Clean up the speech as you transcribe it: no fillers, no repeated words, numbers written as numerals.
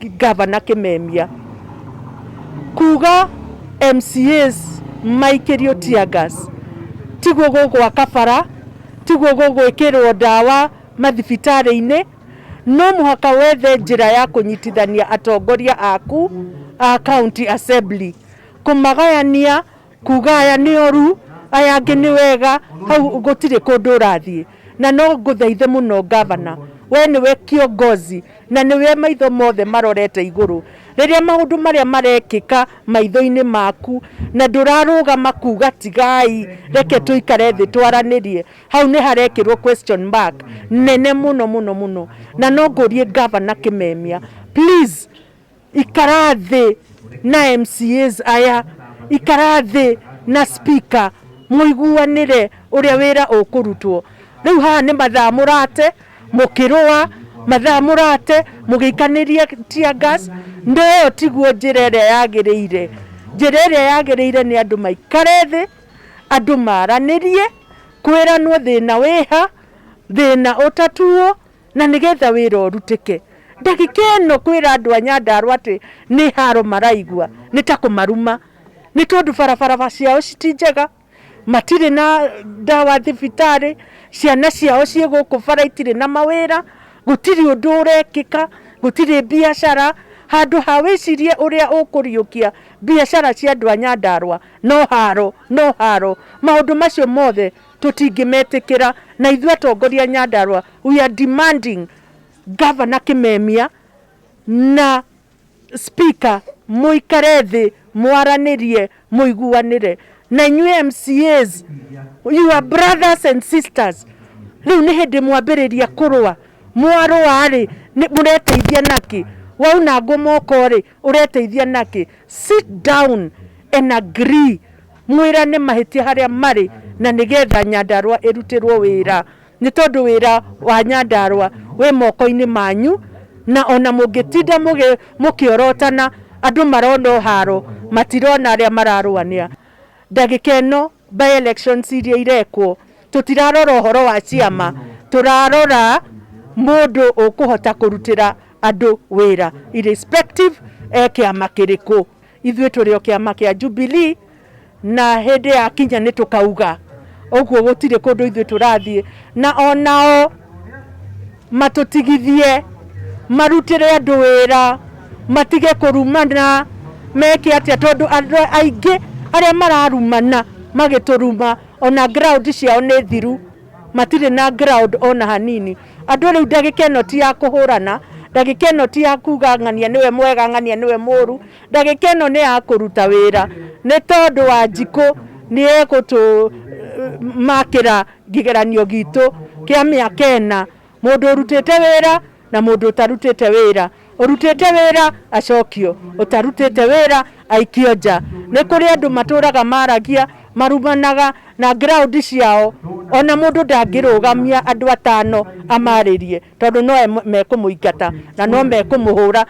Gavana Kimemia kuga MCAs maikĩrio tear gas tiguo gũgwaka bara, tiguo gũgwĩkĩrwo ndawa mathibitarĩ-inĩ. No mũhaka wethe njĩra ya kũnyitithania atongoria aku a county assembly, kũmagayania kuga aya nĩ oru, aya angĩ nĩ wega, hau gũtirĩ kũndũ ũrathiĩ. Na no ngũthaithe mũno, gavana, we nĩwe kiongozi na nĩwe maitho mothe marorete igũrũ. Rĩrĩa maũndũ marĩa marekĩka maitho-inĩ maku na ndũrarũgama kuga tigai, reke tũikare thĩ twaranĩrie, hau nĩ harekĩrwo question mark nene mũno mũno mũno. Na no ngũrie Gavana Kimemia, please ikara thĩ na MCAs aya, ikara thĩ na speaker, mũiguanĩre ũrĩa wĩra ũkũrutwo. Rĩu haha nĩ mathaa mũrate mũkĩrũa, mathaa mũrate mũgĩikanĩria tear gas. No ĩyo tiguo njĩra ĩrĩa yagĩrĩire. Njĩra ĩrĩa yagĩrĩire nĩ andũ maikare thĩ, andũ maranĩrie, kwĩranwo thĩna wĩha, thĩna ũtatuo, na nĩgetha wĩra ũrutĩke. Ndagĩka ĩno kwĩra andũ a Nyandarua atĩ nĩ haro maraigua nĩ ta kũmaruma, nĩ tondũ barabara ciao ti njega, matirĩ na ndawa thibitarĩ, ciana ciao ciĩ gũkũ bara itirĩ na mawĩra, gũtirĩ ũndũ ũrekĩka, gũtirĩ biacara. Handũ ha wĩcirie ũrĩa ũkũriũkia biacara cia andũ a Nyandarua, no haro, no haro. Maũndũ macio mothe tũtingĩmetĩkĩra, na ithuĩ atongoria a Nyandarua, we are demanding Governor Kimemia na speaker mũikare thĩ, mwaranĩrie, mũiguanĩre. Na inyuĩ MCAs, you are brothers and sisters. Rĩu nĩ hĩndĩ mwambĩrĩria kũrũa. Mwarũa rĩ, mũreteithia nakĩ? Waunangwo moko rĩ, ũreteithia nakĩ? Sit down and agree, mwĩrane mahĩtia harĩa marĩ, na nĩgetha Nyandarua ĩrutĩrwo wĩra, nĩ tondũ wĩra wa Nyandarua wĩ moko-inĩ manyu. Na ona mũngĩtinda mũkĩorotana, andũ marona o haro, matirona arĩa mararũa nĩa. Ndagĩka ĩno by elections iria irekwo, tũtirarora ũhoro wa ciama, tũrarora mũndũ ũkũhota kũrutĩra andũ wĩra irrespective e kĩama kĩrĩkũ. Ithuĩ tũrĩ o kĩama kĩa Jubilee, na hĩndĩ yakinya nĩ tũkauga ũguo. Gũtirĩ kũndũ ithuĩ tũrathiĩ, na onao matũtigithie marutĩre andũ wĩra, matige kũrumana meke atĩa, tondũ andũ aingĩ arĩa mararumana magĩtũruma, ona ground ciao nĩ thiru, matirĩ na ground ona hanini. Andũ rĩu ndagĩka ĩno ti ya kũhũrana, ndagĩka ĩno ti ya kuga ng'ania nĩwe mwega, ng'ania nĩwe mũru. Ndagĩka ĩno nĩ ya kũruta wĩra, nĩ tondũ Wanjikũ nĩ egũtũmakĩra kĩgeranio gitũ kĩa mĩaka 4, mũndũ ũrutĩte wĩra na mũndũ ũtarutĩte wĩra. Ũrutĩte wĩra acokio, ũtarutĩte wĩra aikio nja. Nĩ kũrĩ andũ matũraga maragia, marumanaga na ground ciao ona mũndũ ndangĩrũgamia andũ atano amarĩrie, tondũ no mekũmũingata na no mekũmũhũra.